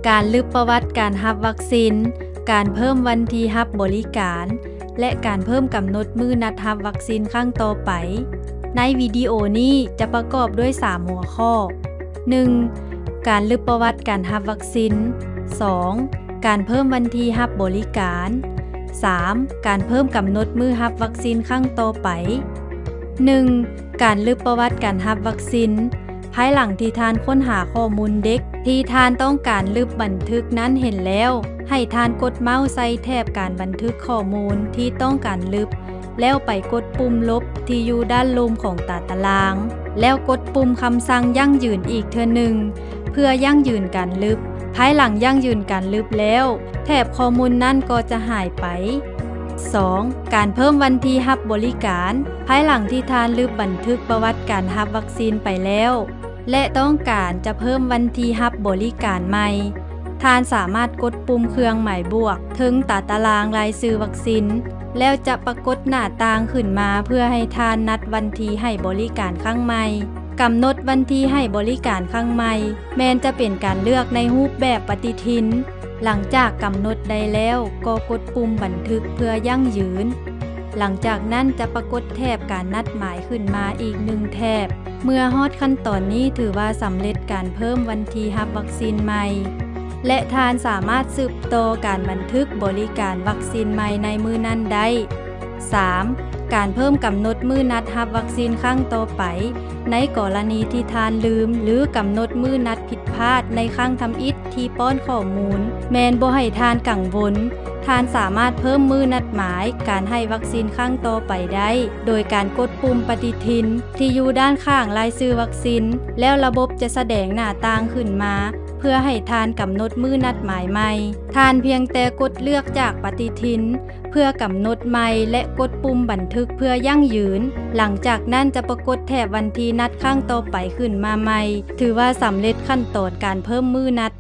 ການລຶບປະຫວັດການຮັບວັກຊິນ, ການເພີ່ມວັນທີຮັບບໍລິການ ແລະ ການເພີ່ມກຳນົດມື້ນັດຮັບວັກຊິນຄັ້ງຕໍ່ໄປ. ໃນວິດີໂອນີ້ຈະປະກອບດ້ວຍສາມຫົວຂໍ້. ໜຶ່ງ ການລຶບປະຫວັດການຮັບວັກຊິນ. ສອງ ການເພີ່ມວັນທີຮັບບໍລິການ. ສາມ ການເພີ່ມກຳນົດມື້ຮັບວັກຊິນຄັ້ງຕໍ່ໄປ. ໜຶ່ງ ການລຶບປະຫວັດການຮັບວັກຊິນ. ພາຍຫຼັງທີ່ທ່ານຄົ້ນຫາຂໍ້ມູນເດັກທີ່ທ່ານຕ້ອງການລຶບບັນທຶກນັ້ນເຫັນແລ້ວ, ໃຫ້ທ່ານກົດເມົາສ໌ໃສ່ແຖບການບັນທຶກຂໍ້ມູນທີ່ຕ້ອງການລຶບ, ແລ້ວໄປກົດປຸ່ມລົບທີ່ຢູ່ດ້ານລຸ່ມຂອງຕາຕະລາງ, ແລ້ວກົດປຸ່ມຄຳສັ່ງຢັ້ງຢືນອີກເທື່ອໜຶ່ງ ເພື່ອຢັ້ງຢືນການລຶບ. ພາຍຫຼັງຢັ້ງຢືນການລຶບແລ້ວ, ແຖບຂໍ້ມູນນັ້ນກໍຈະຫາຍໄປ. ສອງ ການເພີ່ມວັນທີຮັບບໍລິການ. ພາຍຫຼັງທີ່ທ່ານລຶບບັນທຶກປະຫວັດການຮັບວັກຊິນໄປແລ້ວ ແລະ ຕ້ອງການຈະເພີ່ມວັນທີຮັບບໍລິການໃໝ່, ທ່ານສາມາດກົດປຸ່ມເຄື່ອງໝາຍບວກເທິງຕາຕະລາງລາຍຊື່ວັກຊິນ, ແລ້ວຈະປາກົດໜ້າຕ່າງຂຶ້ນມາເພື່ອໃຫ້ທ່ານນັດວັນທີໃຫ້ບໍລິການຄັ້ງໃໝ່. ກຳນົດວັນທີໃຫ້ບໍລິການຄັ້ງໃໝ່ ແມ່ນຈະເປັນການເລືອກໃນຮູບແບບປະຕິທິນ. ຫຼັງຈາກກຳນົດໄດ້ແລ້ວ ກໍກົດປຸ່ມບັນທຶກເພື່ອຢັ້ງຢືນ. ຫຼັງຈາກນັ້ນຈະປາກົດແຖບການນັດໝາຍຂຶ້ນມາອີກໜຶ່ງແຖບ. ເມື່ອຮອດຂັ້ນຕອນນີ້ ຖືວ່າສຳເລັດການເພີ່ມວັນທີຮັບວັກຊິນໃໝ່ ແລະ ທ່ານສາມາດສືບຕໍ່ການບັນທຶກບໍລິການວັກຊິນໃໝ່ໃນມື້ນັ້ນໄດ້. ສາມ ການເພີ່ມກຳນົດມື້ນັດຮັບວັກຊິນຄັ້ງຕໍ່ໄປ ໃນກໍລະນີທີ່ທ່ານລືມ ຫຼື ກຳນົດມື້ນັດຜິດພາດໃນຄັ້ງທຳອິດທີ່ປ້ອນຂໍ້ມູນ ແມ່ນບໍ່ໃຫ້ທ່ານກັງວົນ. ທ່ານສາມາດເພີ່ມມື້ນັດໝາຍການໃຫ້ວັກຊິນຄັ້ງຕໍ່ໄປໄດ້ ໂດຍການກົດປຸ່ມປະຕິທິນທີ່ຢູ່ດ້ານຂ້າງລາຍຊື່ວັກຊິນ, ແລ້ວລະບົບຈະສະແດງໜ້າຕ່າງຂຶ້ນມາ ເພື່ອໃຫ້ທ່ານກຳນົດມື້ນັດໝາຍໃໝ່. ທ່ານພຽງແຕ່ກົດເລືອກຈາກປະຕິທິນ ເພື່ອກຳນົດໃໝ່ ແລະ ກົດປຸ່ມບັນທຶກເພື່ອຢັ້ງຢືນ. ຫຼັງຈາກນັ້ນຈະປາກົດແຖບວັນທີນັດຄັ້ງຕໍ່ໄປຂຶ້ນມາໃໝ່. ຖືວ່າສຳເລັດຂັ້ນຕອນການເພີ່ມມື້ນັດ.